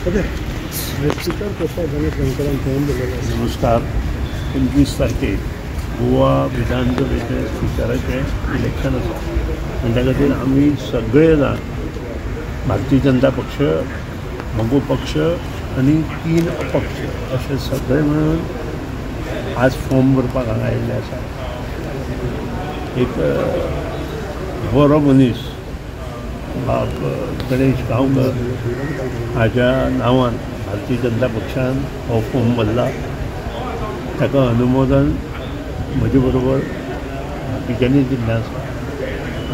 Okay नमस्कार. 25 तारखेक Goa विधानसभेचें स्पिकराचें election आसा आनी त्या खातीर आमी सगळे जाण भारतीय जनता पक्ष, मगो पक्ष आनी 3 अपक्ष अशे सगळे मेळून आज फॉर्म भरपाक हांगा आयिल्ले आसा. एक बरो मनीस बाब गणेश गांवकर हाज्या नांवान भारतीय जनता पक्षान हो फॉर्म भरला. ताका अनुमोदन म्हजे बरोबर बाकीच्यांनी दिल्लें आसा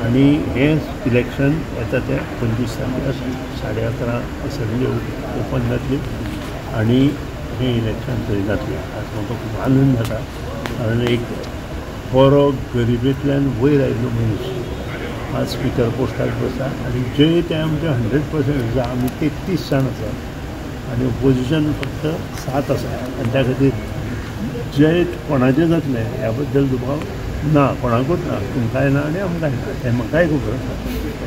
आनी हें इलेक्शन येता तें 25 तारखेर आसा. 11:30 असेंब्ली ओपन जातली आनी हें इलेक्शन थंय जातलें. आज म्हाका खूब आनंद जाता कारण एक बरो गरिबेंतल्यान वयर आयिल्लो मनीस आज स्पिकर पोस्टार बसता आनी जे ते आमचे 100% आसा. आमी 33 जाण आसा आनी ओपोजिशन फक्त 7 आसा आनी त्या खातीर जे कोणाचें जातलें ह्या बद्दल दुबाव ना, कोणाकूच ना, तुमकांय ना आनी आमकांय ना, हें म्हाकाय खबर आसा.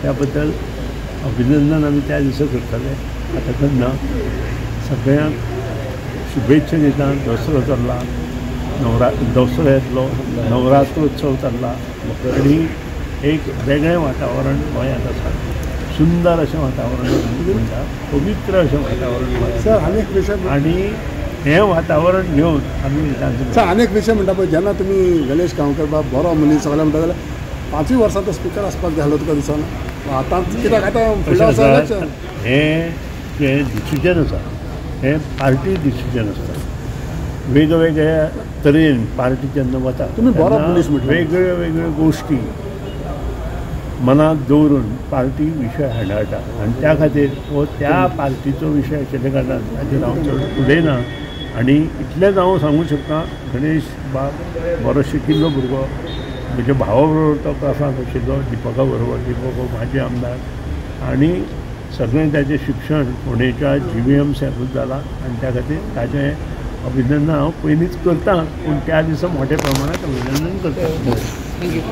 त्या बद्दल अभिनंदन आमी त्या दिसा करतले. आतां करना. सगळ्यांक शुभेच्छा दिता. दसरो चल्ला, दसरो येतलो, नवरात्रोत्सव चल्ला आनी एक वेगळें वातावरण गोंयांत आसा. सुंदर अशें वातावरण म्हणटा, पवित्र अशें वातावरण सर. अनेक विशय आनी हें वातावरण घेवन आमी विधानसभा सर अनेक विशय म्हणटा पळय, जेन्ना तुमी गणेश गांवकर बाब बरो मनीस सगळें म्हणटा जाल्यार 5 वर्सां तो स्पिकर आसपाक जाय तुका दिसना आतां कित्याक? आतां फुडल्या वर्सा इलेक्शन. हें जें डिसिजन आसा हें पार्टी डिसिजन आसता. वेगवेगळ्या तरेन पार्टी जेन्ना वता तुमी बरो मनीस म्हटलें वेगळ्यो वेगळ्यो गोश्टी मनांत दवरून पार्टी विशय हांडाळटा आनी त्या खातीर हो त्या पार्टीचो विशय आशिल्ल्या कारणान ताचेर हांव चड उलयना. आनी इतलेंच हांव सांगूं शकता, गणेश बाब बरो शिकिल्लो भुरगो, म्हज्या भावा बरोबर तो क्लासांत आशिल्लो, दिपका बरोबर. दिपक हो म्हाजे आमदार आनी सगळें ताचें शिक्षण फोंडेच्या GVM सॅरूच जालां आनी त्या खातीर ताचें अभिनंदन हांव पयलींच करता, पूण त्या दिसा मोठ्या प्रमाणांत अभिनंदन करता. Thank you.